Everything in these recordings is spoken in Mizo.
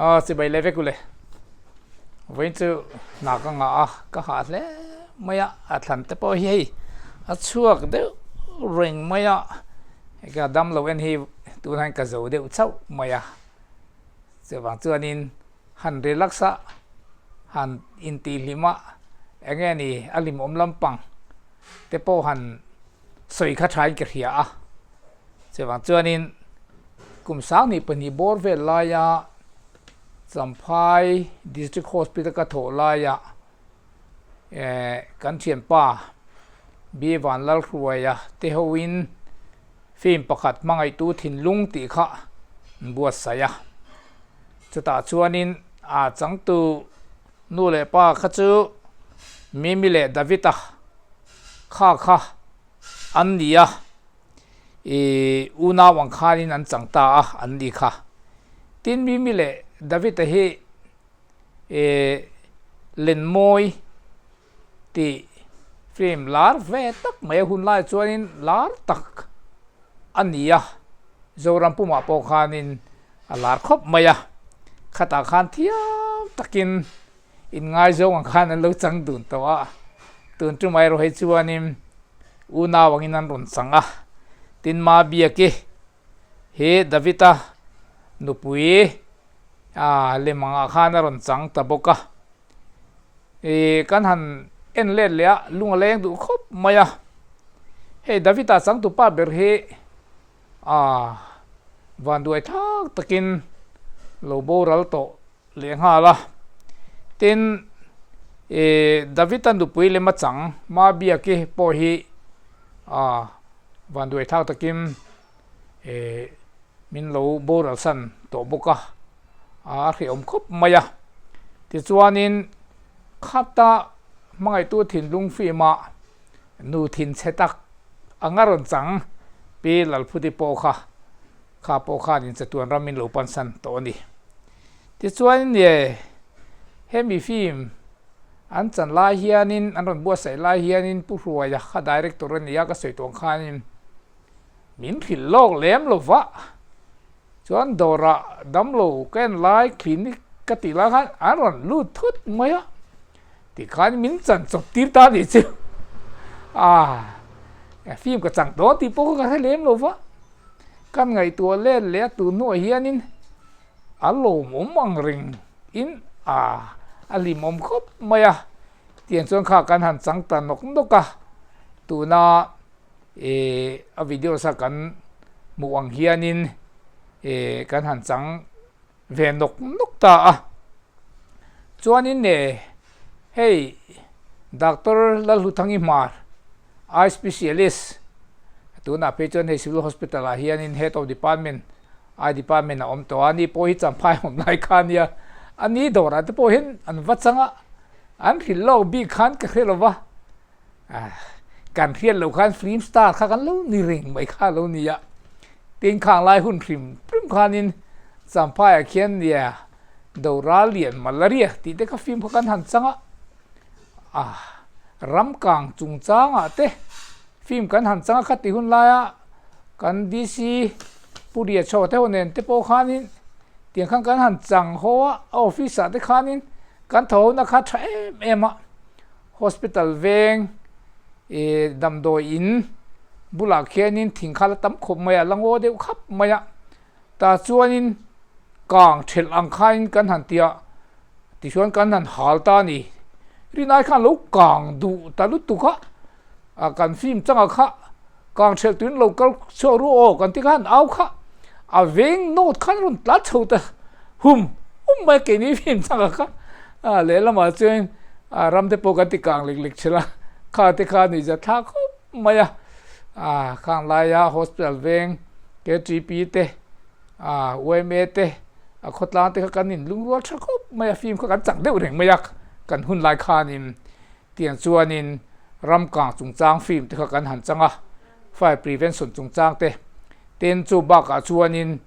Aw chibai leh vek ule. Vawiin chu hna ka ngah a, ka hah hle mai a, a thlan te pawh hi hei a chhuak deuh reng mai a, ka dam lo en hi tunah hian ka zo deuh chauh mai a, chuvang chuanin han relax a, han intihhlim a, eng nge ni a hlimawm lampang te pawh han sawi kha thain ka hria a, chuvang chuanin kum sang hnih pahnih bawr vel laia Champhai District Hospital ka thawh laia eh kan thianpa B Vanlalhruaia te hoin film pakhat hmangaihtu thinlung tih kha an buatsaih a, chutah chuanin a changtu nu leh pa kha chu Mimi leh David-a kha kha an ni a. I unau ang khanin an chang ta a, an ni kha. Tin, Mimi leh David-a hi i Lenmawi tih film lar ve tak mai a hun lai chuanin lar tak a ni a, Zoram pumah pawh khanin a lar khawp mai a, khatah khan thiam takin Inngaizawng ang khan an lo chang dun tawh a, tun tumah erawh hei chuanin unau angin an rawn chang a. Tin, Mabiaki hi David-a nupui lem angah khan a rawn chang ta bawk a. Ih, kan han en let leh a, lung a leng duh khawp mai a. Hei David-a changtupa ber hi vanduai thak takin lo boral tawh leh nghal a. Tin, ih David-a nupui lem a chang Mabiaki pawh hi ah vanduai thlak takin ih min lo boral san tawh bawk a, a hrehawm khawp mai a. Tichuanin khata hmangaihtu thinlung fimah nu thinchhe tak anga rawn chang Pi Lalphuti pawh kha kha pawh khanin chatuan ram min lo pansan tawh a ni. Tichuan nge hemi film an chan lai hianin an rawn buatsaih lai hianin Pu Hruaia kha director a ni a ka sawi tawh ang khanin min hrilh lawk lem lo va, chuan dawrah damlo ka en lai clinic ka tih lai khan an rawn lut thut mai a, tikhan min chan chawp tir ta a nih chu ah film ka chang dawn tih pawh kha ka hre lem lo va, kan ngaihtuah let leh a tun hnuah hianin A lawmawm ang reng in a a hlimawm khawp mai a, tiang chuan kha kan han chang ta nawk nawk a, tuna ih a videos a kan hmuh ang hianin ih kan han chang ve nawk nawk ta a, chuanin eh hei Doctor Lalhluthangi Hmar Eye Specialist tunah phei chuan hei Civil Hospital ah hianin Head of Department Eye Department a awm tawh a, ani pawh hi Champhai awm lai kha a nia, ani dawrah te pawh hian an va chang a, an hrilh lawk bik khan ka hre lo va, kan hriat loh khan film star kha kan lo ni reng mai kha a lo ni a, tin khang lai hun hrim hrim khanin Champhaiah khian nia Dora lian malaria tih te kha film kha kan han chang a, ram kang chungchangah te film kan han chang a kha tih hun laia kan DC Pu Ria Chho te ho nen te pawh khanin tiang khan kan han chang haw a, a office ah te khanin kan tho ho na kha tha em em a, hospital veng ih damdawi in bulah khianin thing kha la tam khawp mai a, la ngaw deuh khap mai a. Tah chuanin kang thelh ang khain kan han ti a, tichuan kan han hal ta a ni. Rinai khan lo kang duh ta lutuk a, a kan film changa kha kang thelh tuin lo kal chhuak ru aw kan ti kha han au kha, a veng note khan a rawn tlan chho ta hum hum mai a keini film changa kha a lehlamah chuan a ram te pawh kan ti kang lek lek thin a, kha te kha a ni zat thlak khawp mai a, a khang laia hospital veng KTP te ah yma te a khawtlang te kha kan in lungrual tha khawp mai a film kha kan chak deuh reng mai a kan hun lai khanin tiang chuanin ram kang chungchang film te kha kan han chang a fire prevention chungchang te tin chu bakah chuanin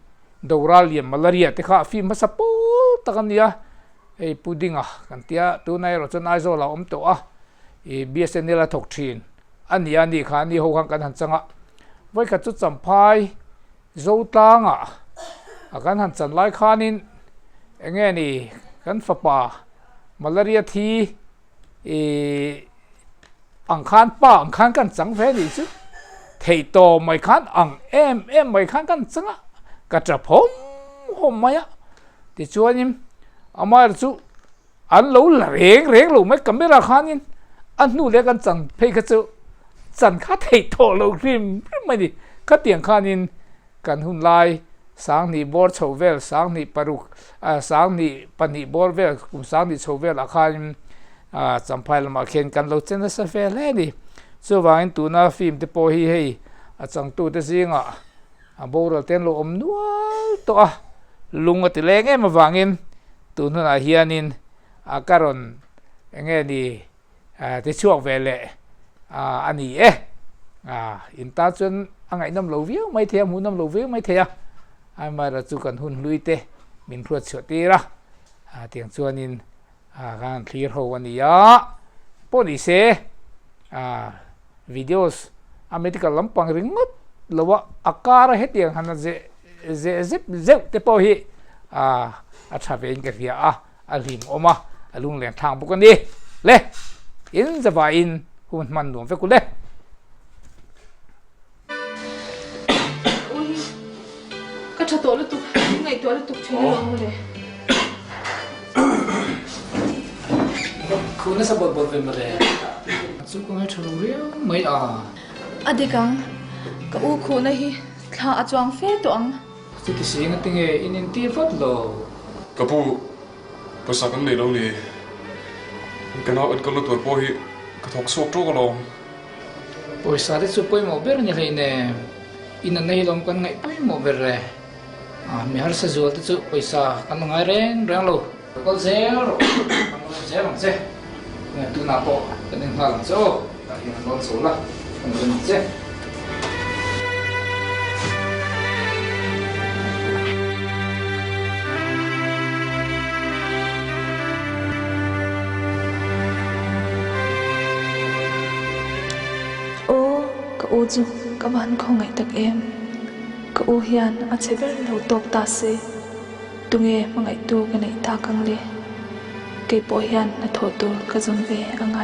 Dora lian malaria te kha film hmasa pawl tak a nia hei pudding a kan tia tunah erawh chuan Aizawl ah a awm tawh a ih BSNL a thawk thin a ni a ni kha ni ho khan kan han chang a vawikhat chu Champhai Zotlangah a kan han chan lai khanin Enge ni kan fapa malaria thi ih ang khan pa ang khan kan chang ve nih chu theih tawh mai khan ang em em mai khan kan chang a ka tap hawm hawm mai a tichuanin amaherawhchu chu an lo la reng reng lo mai camera khanin a hnu leh kan chan phei kha chu chan kha theih tawh lo hrim hrim mai ni khatiang khanin Kan hun lai sanghnih bawr chho vel, sanghnih paruk, sanghnih pahnih bawr vel, kum sanghnih chho velah khanin Champhai lamah khian kan lo che nasa fe hle a ni. Chuvangin tuna film te pawh hi hei a changtute zingah a boral te an lo awm nual tawh a, lung a ti leng em avangin tun hunah hianin a ka rawn eng nge ni ti chhuak ve leh a ni e. In tan chuan a ngaihnawm lo viau mai thei a, hmuhnawm lo viau mai thei a, amaherawhchu chu kan hun hlui te min hruat chhuah tir a, tiang chuanin kan thlir ho a ni a, pawh ni se videos a medical lampang ringawt lo a, a kar a hetiang han a zeh zeh zep zeuh te pawh hi a tha vein ka hria a. A hlim awm a, a lungleng thlang bawk a ni. Le! In zavaiin hun hman nuam vek u le. Ui, ka tha tawh lutuk, min ngaihtuah lutuk thin alawm mawle. Khu nasa bawlh bawlh ve mawle. Chu ka ngaithla lo riau mai a. A dik ang, ka u khuhna hi thla a chuang fe tawh ang. Chuti si engati nge in intir vat lo? Ka pu, pawisa kan nei lo ni. Ka nau enkawl na tur pawh hi ka thawk chhuak tawk alawm. Pawisa te chu pawimawh ber ni hleinem. In an nei lawm kan ngaih pawimawh ber le. Mi harsa zual te chu pawisa kan la ngai reng reng lo. Ka kal zel rawh, kan la awm zel ang che. Tunah pawh kan en nghal ang che aw, tah hian an rawn chho la, kan rawn ang che. Aw, ka u chu ka van khawngaih tak em. Ka u hian a chhe ber lo tawk ta se. Tunge hmangaihtu ka neih tak ang le? Kei pawh hian hnathawh tur ka zawn ve a ngai.